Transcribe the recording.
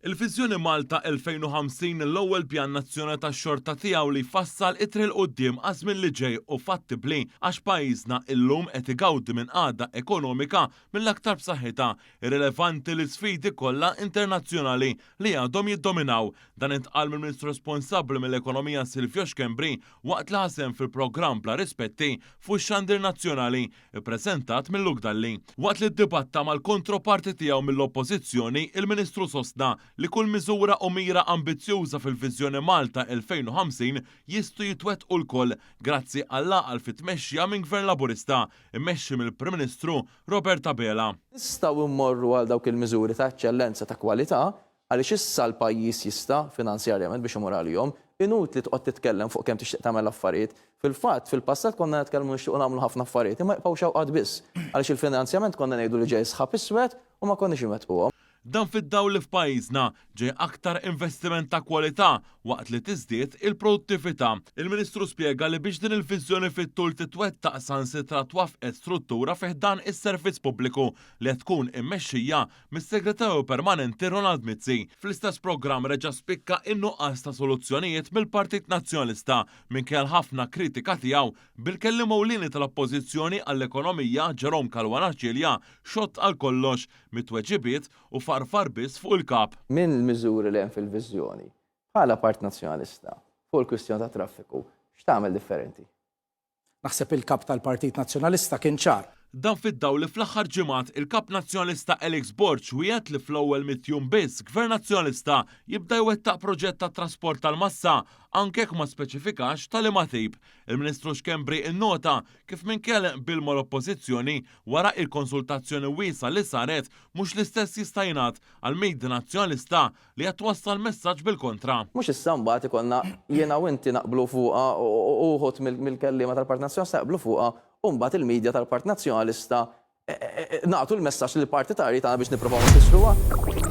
Il-Viżjoni Malta 2050 l-ewwel pjan nazzjonali tax-xorta tiegħu li jfassal it-triq 'l quddiem għaż-żmien li ġej u fattibbli għax pajjiżna illum qed igawdi minn qagħda ekonomika mill-aktar b'saħħitha, irrilevanti l-isfidi kollha internazzjonali li għadhom jiddominaw. Dan intqal mill-Ministru responsabbli mill-Ekonomija Silvio Schembri waqt li ħa sehem fil-programm Bla Rispetti fuq ix-xandir nazzjonali ippreżentat minn Luke Dalli. Waqt li ddibatta mal-kontroparti tiegħu mill-Oppożizzjoni, il-Ministru sostna li kull miżura u mira ambizzjuża fil-Viżjoni Malta 2050 jistgħu jitwettqu lkoll grazzi għall-għaqal fit-tmexxija minn Gvern Laburista, immexxi mill-Prim Ministru Robert Abela. Nistgħu mmorru għal dawk il-miżuri ta' eċċellenza ta' kwalità Għaliex issa l-pajjiż jista', finanzjarjament, biex imur għalihom. Inutli toqgħod titkellem fuq kemm tixtieq tagħmel affarijiet. Fil-fatt, fil-passat konna nitkellmu nixtiequ nagħmlu ħafna affarijiet, imma jibqgħu xewqat biss. Għaliex il-finanzjament konna ngħidu li ġej sħab iswed u ma konniex inwettquhom. Dan fid-dawl li f'pajjiżna ġej aktar investiment ta' kwalità waqt li tiżdied il-produttività. Il-Ministru spjega li biex din il-viżjoni fit-tul titwettaq saħansitra twaffqet struttura fi ħdan is-Servizz Pubbliku li qed tkun immexxija mis-Segretarju Permanenti Ronald Mizzi. Fl-istess programm reġa' spikka n-nuqqas ta' soluzzjonijiet mill-Partit Nazzjonalista minkejja l-ħafna kritika tiegħu, bil-kelliem ewlieni tal-Oppożizzjoni għall-Ekonomija Jerome Caruana Cilia xott għal kollox mit-tweġibiet u farfar biss fuq il-Kap. Minn l-miżuri li hemm fil-viżjoni, bħala Partit Nazzjonalista, fuq il-kwistjoni tat-traffiku, x'tagħmel differenti? Naħseb il-Kap tal-Partit Nazzjonalista kien ċar. Dan fid-dawl li fl-aħħar ġimgħat il-Kap Nazzjonalista Alex Borg wiegħed li fl-ewwel mitt jum biss Gvern Nazzjonalista jibda jwettaq proġett ta' trasport tal-massa anke jekk ma speċifikax ta' liema tip. Il-Ministru Schembri innota kif minkejja li qbil mal-Oppożizzjoni wara il-konsultazzjoni wiesgħa li saret mhux l-istess jista' jingħad għall-media Nazzjonalista li qed twassal messaġġ bil-kontra. Mhux issa mbagħad ikollna jiena u inti naqblu fuqha u wħud mill-kelliema tal-Partit Nazzjonalista jaqblu fuqha u mbagħad il-media tal-Partit Nazzjonalista nagħtu l-messaġġ lill-partitarji tagħna biex nipprovaw inkissruha.